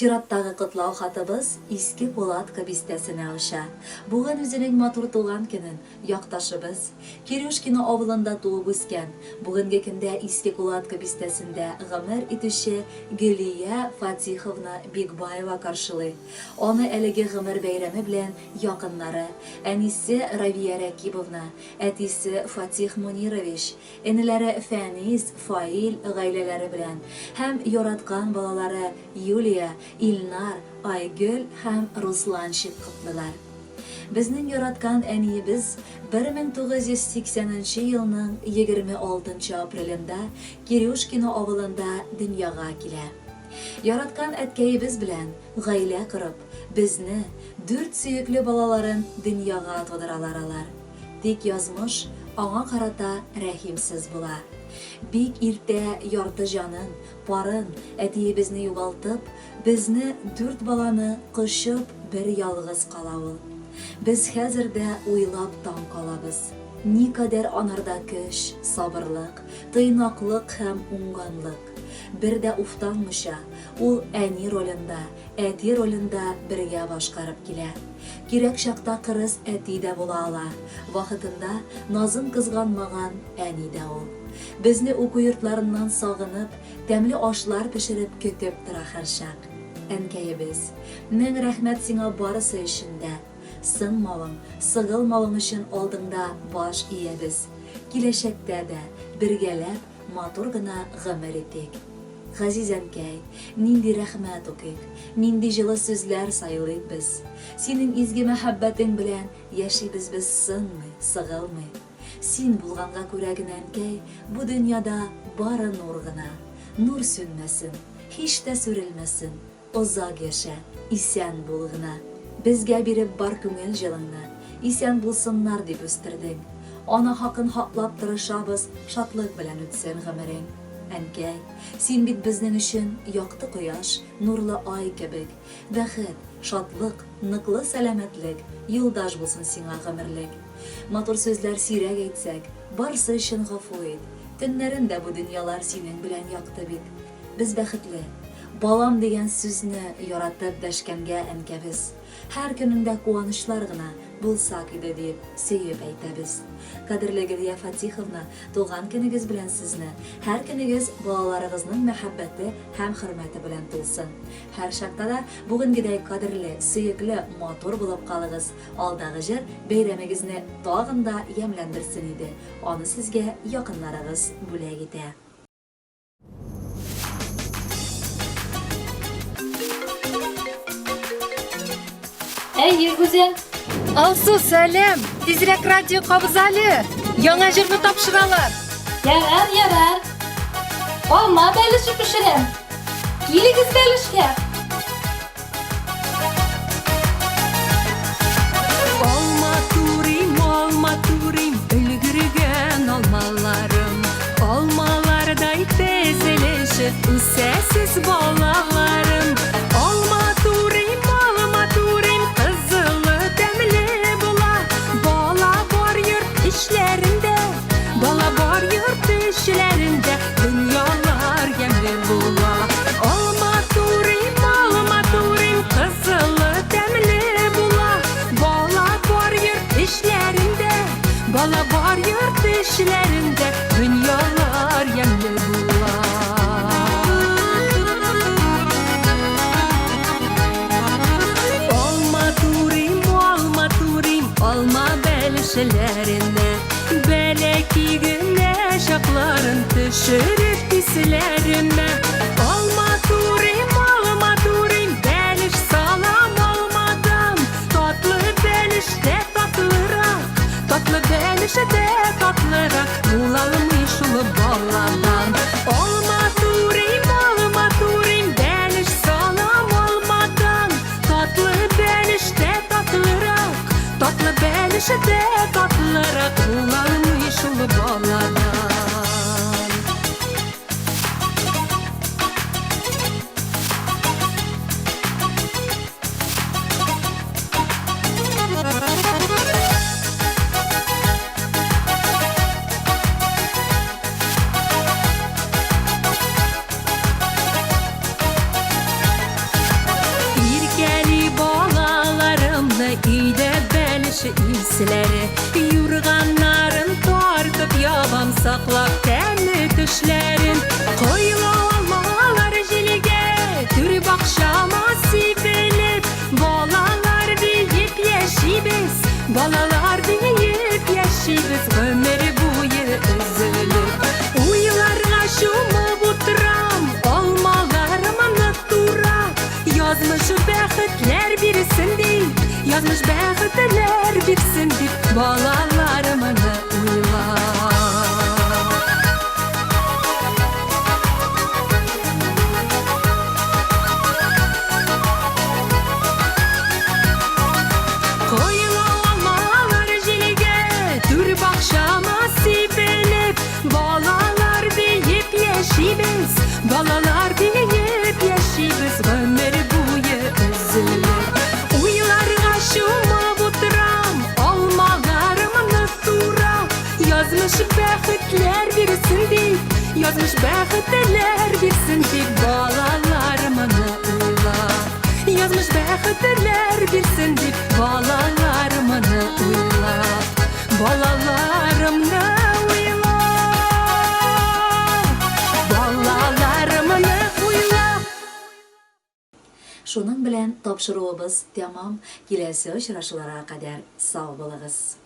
Чираттагы котлау хатыбыз Иске Пулатка бистәсенә оча. Бүген үзенең матур туган көнен якташыбыз, Кирюшкино авылында туып үскән, бүгенге көндә Иске Кулатка бистәсендә гомер итүче Гөлия Фатиховна Бикбаева каршылый. Аны әлеге гомер бәйрәме белән якыннары, әнисе Равия Рәкибовна, әтисе Фатих Мунирович, энеләре Фәнис, Фаил гаиләләре белән һәм яраткан балалары Юлия, Илнар, Айгөл һәм Русланчик котлыйлар. Безнең яраткан әниебез 1980 нче елның 26 нчы апрелендә Кирюшкино авылында дөньяга килә. Яраткан әткәебез белән гаилә корып, безне, дүрт сөекле балаларын дөньяга тудыралар алар. Тик язмыш аңа карата рәхимсез була. Бик иртә ярты җанын, парын, әтиебезне югалтып, безне, дүрт баланы, кочып, бер ялгыз кала ул. Без хәзер дә уйлап таң калабыз. Никадәр анарда көч, сабырлык, тыйнаклык һәм уңганлык. Бер дә уфтанмыйча, ул әни ролен дә, әти ролен дә бергә башкарып килә. Кирәк чакта кырыс әти дә була ала, вакытында назын кызганмаган әни дә ул. Безне уку йортларыннан сагынып, тәмле ашлар пешереп көтеп тора һәрчак. Әнкәебез, мең рәхмәт сиңа барысы өчен дә. Сынмавың, сыгылмавың өчен алдыңда баш иябез. Киләчәктә дә, бергәләп, матур гына гомер итик. Газиз әнкәй, нинди рәхмәт укыйк, нинди җылы сүзләр сайлыйк без. Синең изге мәхәббәтең белән яшибез без сынмый, сыгылмый. Син булганга күрә генә, әнкәй, бу дөньяда бары нур гына. Нур сүнмәсен, һич тә сүрелмәсен. Озак яшә, исән бул гына. Безгә биреп бар күңел җылыңны, Исән булсыннар дип үстердең. Ана хакын хаклап тырышабыз, Шатлык белән үтсен гомерең. Әнкәй, син бит безнең өчен якты кояш, нурлы ай кебек. Бәхет, шатлык, ныклы сәламәтлек Юлдаш булсын сиңа гомерлек. Матур сүзләр сирәк әйтсәк, Барсы өчен гафу ит. Төннәрен дә бу дөньялар синең белән якты бит. Без бәхетле. Балам дигән сүзне яратып дәшкәнгә әнкәбез. Һәр көнеңдә куанычлар гына булсак иде диеп сөеп әйтәбез. Кадерле Гөлия Фатиховна, туган көнегез белән сезне! Һәр көнегез балаларыгызның мәхәббәте һәм хөрмәте белән тулсын. Һәрчакта да бүгенгедәй кадерле, сөекле, матур булып калыгыз. Алдагы җыр бәйрәмегезне тагын да ямьләндерсен иде. Аны сезгә якыннарыгыз бүләк итә. Әйе, Гүзәл. Алсу, сәлам! Тизрәк радио кабыз әле! Яңа җырны тапшыралар. Ярар, ярар. Алма бәлеше пешерәм. Килегез бәлешкә. Алма турыйм, алма турыйм, өлгергән алмаларым. Алмалардай тезелешеп үсәсез балаларым. Алма турыйм, алма турыйм, кызылы тәмле була. Бала бар йорт эчләрендә, бала бар йорт эчләрендә, дөньялар ямьле була. Алма турыйм, алма турыйм, кызылы тәмле була. Бала бар йорт эчләрендә, бала бар йорт эчләрендә, дөньялар ямьле була. Алма турыйм, алма турыйм, алма бәлешләренә. Бәләки генә чакларын төшереп исләремә. Алма турыйм, алма турыйм, бәлеш салам алмадан. Татлы бәлеш тә татлырак, татлы бәлеш тә татлырак, булалмый шул баладан. Алма турыйм, алма турыйм, бәлеш салам алмадан. Татлы бәлеш тә татлырак, татлы бәлеш тә татлырак, булалмый шул баладан. Бәлеш исләре. Юрганнарын тартып ябам, саклап тәмле төшләрен. Коела алмалар җилгә, түр бакчама сибелеп, балалар биеп яшибез, балалар биеп яшибез, гомер буе өзелеп. Уйларга чумып утырам, алмаларымны турап, язмыш бәхетләр бирсен дип, язмыш бәхетләр бирсен дип, балаларымны уйлап. Коела алмалар җилгә, түр бакчама сибелеп, балалар биеп яшибез, балалар биеп яшибез, гомер буе өзелеп. Уйларга чумып утырам, алмаларымны турап, язмыш бәхетләр бирсен дип, язмыш бәхетләр бирсен дип, балаларымны уйлап. Язмыш бәхетләр бирсен дип, балаларымны уйлап, балаларымны уйлап, балаларымны уйлап. Шуның белән тапшыруыбыз тәмам. Киләсе очрашуларга кадәр сау булыгыз.